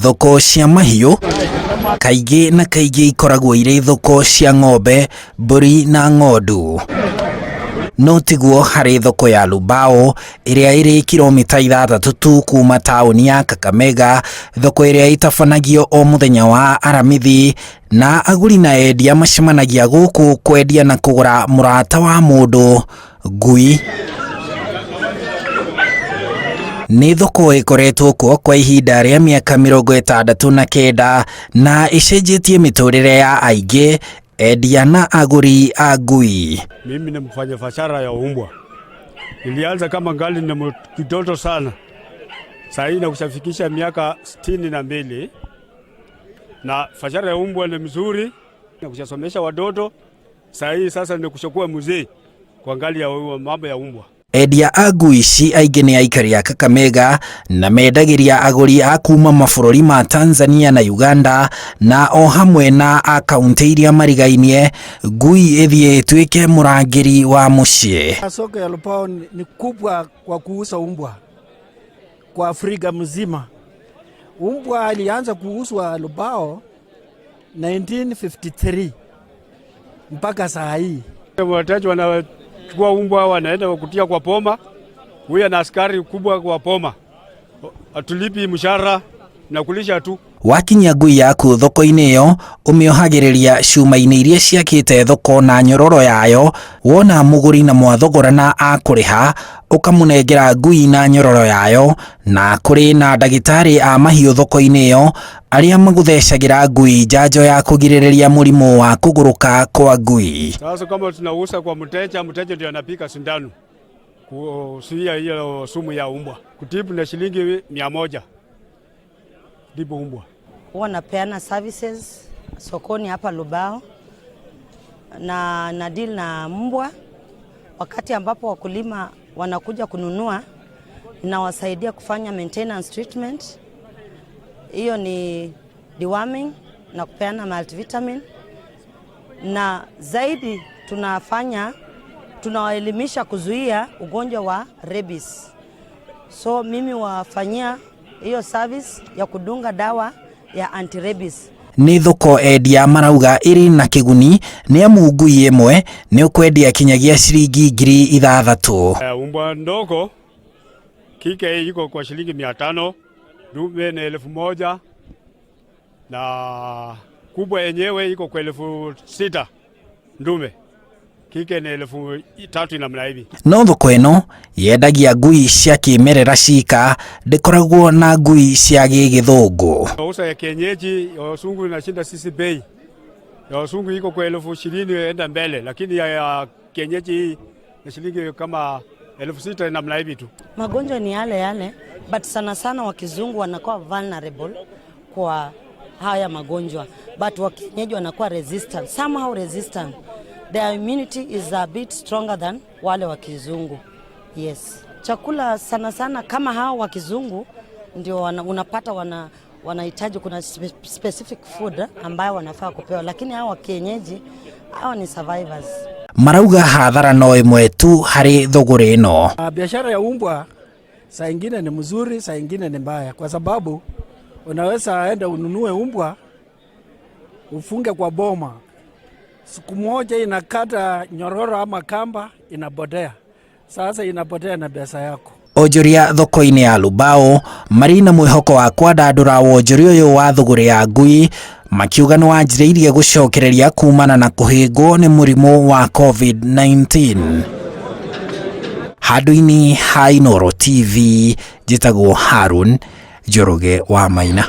Thoko cia mahiũ kaingĩ na kaingĩ ikoragwo irĩ thoko cia ng'ombe, mbũri na ng'ondu. No tiguo harĩ thoko ya Lubao ĩrĩa ĩrĩ kilomita 6 tu kuma taũni ya Kakamega, thoko ĩrĩa ĩtabanagio o mũthenya wa Aramithi na agũri na endia macemanagia gũkũ kwendia na kũgũra mũrata wa mũndũ, ngui. Nĩ thoko ĩkoretwo kuo kwa ihinda rĩa mĩaka 69 na ĩcenjetie mĩtũrĩre ya aingĩ, endia na agũri a ngui. Mimi ni mfanya biashara ya umbwa. Nilianza kama ngali ni kitoto sana. Saa hii nakushafikisha miaka 62 na biashara ya umbwa ni mzuri na kushasomesha watoto. Saa hii sasa ni kushakuwa mzee kwa ngali ya mambo ya umbwa. Endia a ngui ici aingĩ nĩ aikari a Kakamega na mendagĩria agũri a kuma mabũrũri ma Tanzania na Uganda na o hamwe na a kaunti iria marigainie, ngui ĩthiĩ ĩtuĩke mũrangĩri wa mũciĩ. Soko ya Lubao ni kubwa kwa kuuza umbwa kwa Afrika mzima. Umbwa alianza kuuzwa Lubao 1953 mpaka saa hii. Wateja wanachukua umbwa wanaenda kutia kwa poma, huyo na askari kubwa kwa poma, atulipi mshahara na kulisha tu. Wakinyia ngui yaku thoko-inĩ ĩyo ũmĩohagĩrĩria cuma-inĩ iria ciakĩte thoko na nyororo yayo, wona mũgũri na mwathogorana akũrĩha ũkamũnengera ngui na nyororo yayo, na kũrĩ na ndagĩtarĩ a mahiũ thoko-inĩ ĩyo arĩa magũthecagĩra ngui njanjo ya kũgirĩrĩria mũrimũ wa kũgũrũka kwa ngui. Sasa kama tunauza kwa mteja, mteja ndio anapika sindano kuzuia hiyo sumu ya umbwa, kutibu na shilingi 100 ndipo umbwa. Huwa napeana services sokoni hapa Lubao na deal na mbwa. Wakati ambapo wakulima wanakuja kununua, nawasaidia kufanya maintenance treatment. Hiyo ni deworming na kupeana multivitamin, na zaidi tunawaelimisha kuzuia ugonjwa wa rabies. So mimi wafanyia hiyo service ya kudunga dawa ya anti-rabies. Nĩ thoko endia marauga ĩrĩ na kĩguni nĩ amu ngui ĩmwe nĩ ũkwendia kinyagia ciringi 6,000. Umbwa ndogo kike iko kwa shilingi 500, dume ni 1,000 na kubwa yenyewe iko kwa 6,000 ndume, kike ni 3,000 namna hivi. No thoko ĩno yendagia ngui cia kĩmerera cika, ndĩkoragwo na ngui cia gĩgĩthũngũ. Usa ya kienyeji ya wazungu inashinda sisi bei. Ya wazungu iko kwa 20,000 enda mbele, lakini ya kienyeji hii ni shilingi kama 6,000 namna hivi tu. Magonjwa ni yale yale, but sana sana wakizungu wanakuwa vulnerable kwa haya magonjwa, but wa kienyeji wanakuwa resistant, somehow resistant. Their immunity is a bit stronger than wale wa kizungu. Yes. Chakula sana sana kama hao wa kizungu ndio unapata wanahitaji, kuna specific food ambayo wanafaa kupewa, lakini hao wa kienyeji hao ni survivors. Marauga hathara no ĩmwe tu harĩ thũgũrĩ ĩno. Biashara ya umbwa saa ingine ni mzuri, saa ingine ni mbaya, kwa sababu unaweza enda ununue umbwa ufunge kwa boma, siku moja inakata nyororo ama kamba inapotea. Sasa inapotea na pesa yako. Onjoria thoko-inĩ ya Lubao marĩ na mwĩhoko wa kwandandũra wonjoria ũyũ wa thũgũrĩ ya ngui, makiuga nĩ wanjĩrĩirie gũcokereria kumana na kũhĩngwo nĩ mũrimũ wa COVID-19. Handũ-inĩ ha Inooro TV, njĩtagwo Harun Njoroge wa Maina.